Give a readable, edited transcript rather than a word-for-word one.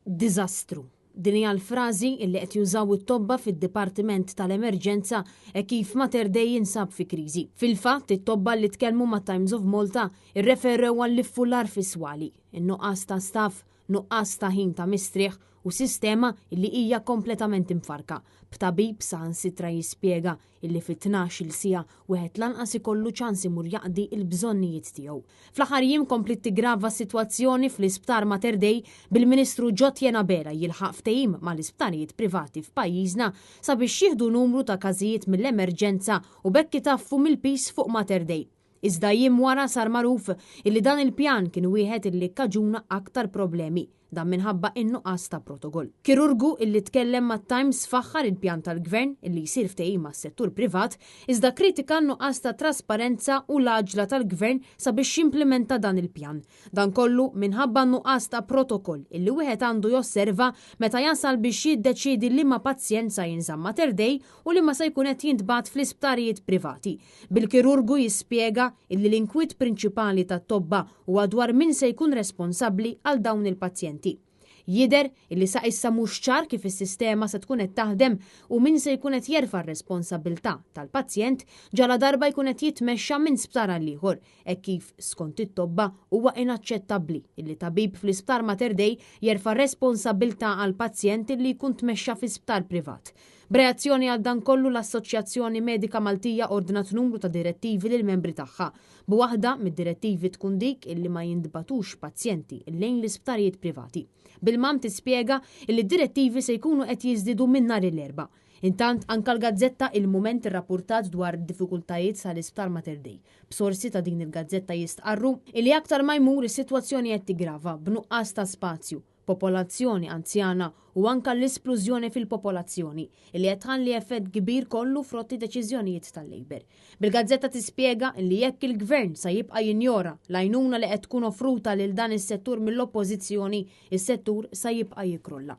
Diżastru. Din hija l-frażi illi qed jużaw it-tobba fid-Dipartiment tal-Emerġenza hekk kif Mater Dei jinsab fi kriżi. Fil-fatt, it-tobba li tkellmu mat-Times of Malta rreferew għall-iffullar fis-swali, in-nuqqas ta' staff, nuqqas ta' ħin ta' mistrieħ u sistema illi hija kompletament imfarrka, b'tabib saħansitra jispjega illi fi 12-il siegħa wieħed lanqas ikollu ċans imur jaqdi l-bżonnijiet tiegħu. Fl-aħħar jiem kompliet tiggrava s-sitwazzjoni fl-Isptar Mater Dei bil-Ministru Jotjen Abela jilħaq ftehim mal-isptarijiet privati f'pajjiżna sabiex jieħdu numru ta' każijiet mill-emerġenza u b'hekk itaffu mill-piż fuq Mater Dei. Iżda jiem wara sar magħruf illi dan il-pjan kien wieħed illi kkaġuna aktar problemi, dan minħabba in-nuqqas ta' protokol. Kirurgu illi tkellem mat-Times faħħar il-pjan tal-Gvern illi jsir ftehim mas-settur privat, iżda kkritika n-nuqqas ta' trasparenza u l-għaġla tal-Gvern sabiex jimplimenta dan il-pjan. Dan kollu minħabba n-nuqqas ta' protokol illi wieħed għandu josserva meta jasal biex jiddeċiedi liema pazjent sa jinżamm Mater Dei u liema se jkun qed jintbagħat fl-isptarijiet privati. Bil-kirurgu jispjega illi l-inkwiet prinċipali tat-tobba huwa dwar min se jkun responsabbli għal dawn il-pazjenti. Jidher illi sa issa mhux ċar kif is-sistema se tkun qed taħdem u min se jkun qed jerfa' r-responsabbiltà tal-pazjent ġaladarba jkun qed jitmexxa minn sptar għal ieħor, hekk kif, skont it-tobba, huwa inaċċettabbli illi tabib fl-Isptar Mater Dei jerfa' responsabbiltà għal pazjent illi jkun tmexxa fi sptar privat. B'reazzjoni għal dan kollu l-Assoċjazzjoni Medika Maltija ordnat numru ta' direttivi lill-membri tagħha, b'waħda mid-direttivi tkun dik illi ma jintbagħtux pazjenti lejn l-isptarijiet privati. Bil-MAM tispjega illi d-direttivi se jkunu qed jiżdiedu minn nhar il-Erbgħa. Intant, anke l-gazzetta Il-Mument irrappurtat dwar diffikultajiet sal-Isptar Mater Dei, b'sorsi ta' din il-gazzetta jistqarru illi aktar ma jmur is-sitwazzjoni qed tiggrava b'nuqqas ta' spazju, popolazzjoni anzjana u anke l-isplużjoni fil-popolazzjoni, illi qed tħalli effett kbir kollu frott id-deċiżjonijiet tal-Labour. Bil-gazzetta tispjega illi jekk il-Gvern sa jibqa' jinjora l-għajnuna li qed tkun offruta lil dan is-settur mill-Oppożizzjoni, is-settur sa jibqa' jikkrolla.